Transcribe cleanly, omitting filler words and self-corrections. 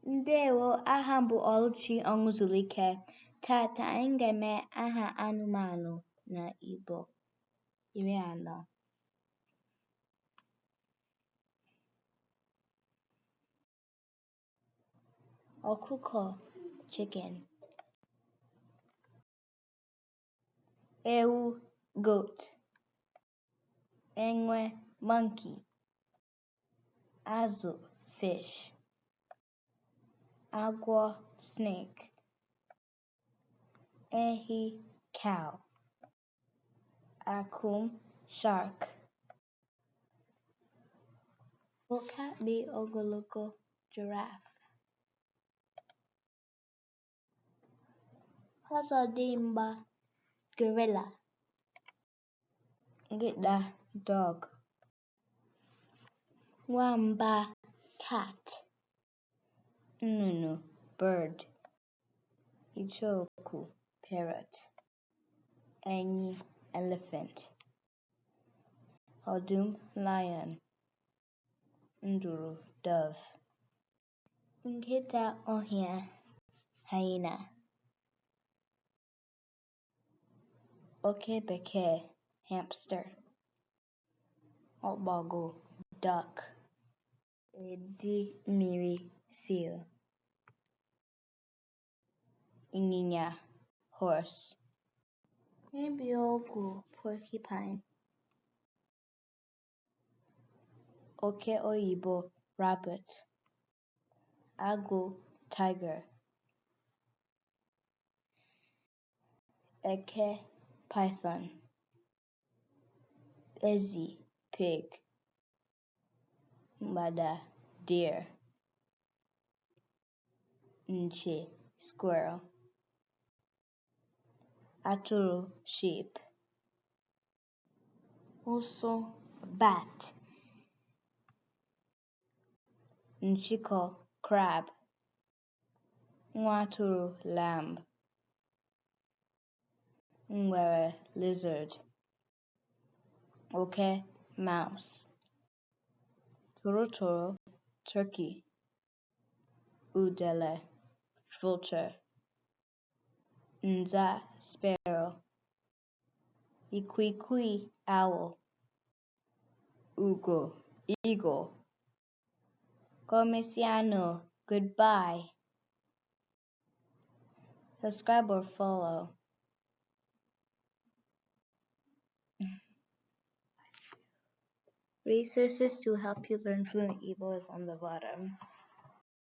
Ndewo, aha m bụ Oluchi Onwuzulike. Tata anyị ga-eme aha anụmanụ na Igbo 40. Ọkụkọ, chicken. Ewu, goat. Enwe, monkey. Azụ, fish. Agwọ, snake. Ehi, cow. Akum, shark. Ọkapị ogologo, giraffe. Ọzọdimgba, gorilla. Nkịta, dog. Nwamba, cat. Nnụnụ, bird. Icheoku, parrot. Enyi, elephant. Ọdụm, lion. Nduru, dove. Nkịta ọhịa, hyena. Oke bekee, hamster. Ọbọgwụ, duck. Edi mmiri, seal. Ịnyịnya, horse. Ebiogwu, porcupine. Oke oyibo, rabbit. Agụ, tiger. Eke, python. Ezi, pig. Mgbada, deer. Nchi, squirrel. Atụrụ, sheep. Ụsụ, bat. Nchịkọ, crab. Nwa atụrụ, lamb. Ngwere, lizard. Oke, mouse. Torotoro, turkey. Udele, vulture. Nza, sparrow. Ikwikwii, owl. Ugo, eagle. Ka emesịanụ, goodbye. Subscribe or follow. Resources to help you learn fluent Igbo is on the bottom.